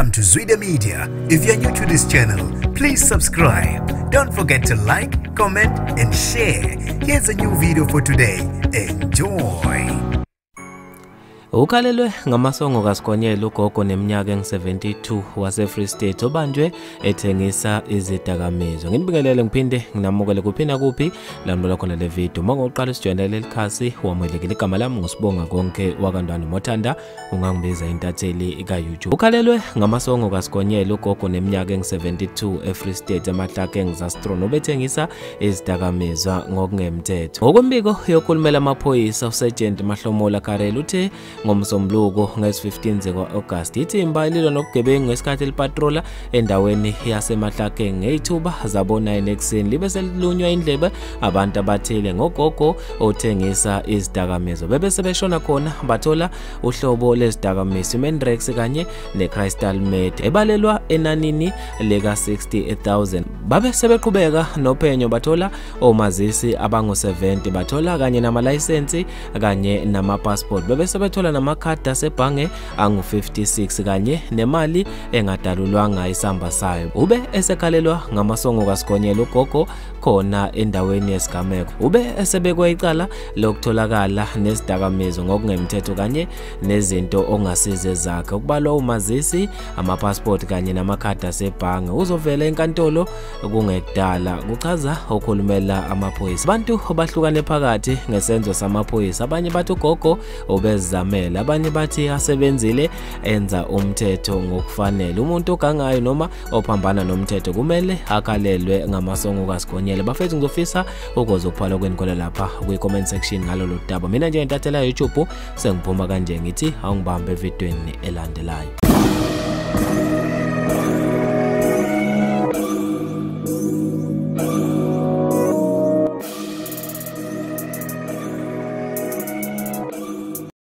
Welcome to Zwida Media. If you're new to this channel, please subscribe. Don't forget to like, comment, and share. Here's a new video for today. Enjoy. Ukhalelwe ngamasongo kaSigonyela ugogo neminyaka engu-72 wase Free State obanjwe ethengisa izidakamizwa. Nginibingelele ngiphinde nginamukele kuphi nakuphi la khona le video. Uma ngoqala usijoyina leli khasi wamukelekile, igama lami nguSibonga Konke wakaNtwana Mothanda, ungangibiza intatheli ka-YouTube. Ukhalelwe ngamasongo kaSigonyela ugogo neminyaka engu-72 eFree State eMahlakeng Zastron obethengisa izidakamizwa ngokungemthetho. Ngokwembiko yokhulumela amaphoyisa uSergeant Mahlomola Karel uthe ngomsombuluko ngezi-15 zika-August ithimba elilwa nobugebengu ngesikhathi elipatrola endaweni yaseMahlakeng ngeyithuba zabo-9 ekuseni libe selilunywa indlebe abantu abathile ngogogo othengisa izidakamizwa. Bebe sebeshona khona bathola uhlobo lezidakamizwa iMandrax kanye ne-crystal meth ebalelwa enanini leka-60,000. Babe sebeqhubeka nophenyo bathola omazisi abangu-70, bathola kanye namalayisensi kanye namapassport. Bebe sebethola namakhadi asebhange angu-56 kanye nemali engadalulwanga isamba sayo. Ube esekhalelwa ngamasongo kaSigonyela ugogo khona endaweni yesigameko. Ube esebekwa icala lokutholakala nezidakamizwa ngokungemthetho kanye nezinto ongasize zakhe, okubalwa umazisi, amapassport kanye namakhadi asebhange. Uzovela enkantolo kungekudala, kuchaza okhulumela amaphoyisa. Abantu bahlukane phakathi ngesenzo samaphoyisa. Abanye bathi ugogo ubezamela, abanye bathi asebenzile enza umthetho ngokufanele. Umuntu ogangayo noma ophambana nomthetho kumele akhalelwe ngamasongo kaSigonyela. Bafethu, ngizofisa ukuzwa ukuphala kwenu khona lapha kwi-comment section ngalolu daba. Mina nje intathela YouTube sengiphuma kanje, ngithi awungibambe evidweni elandelayo.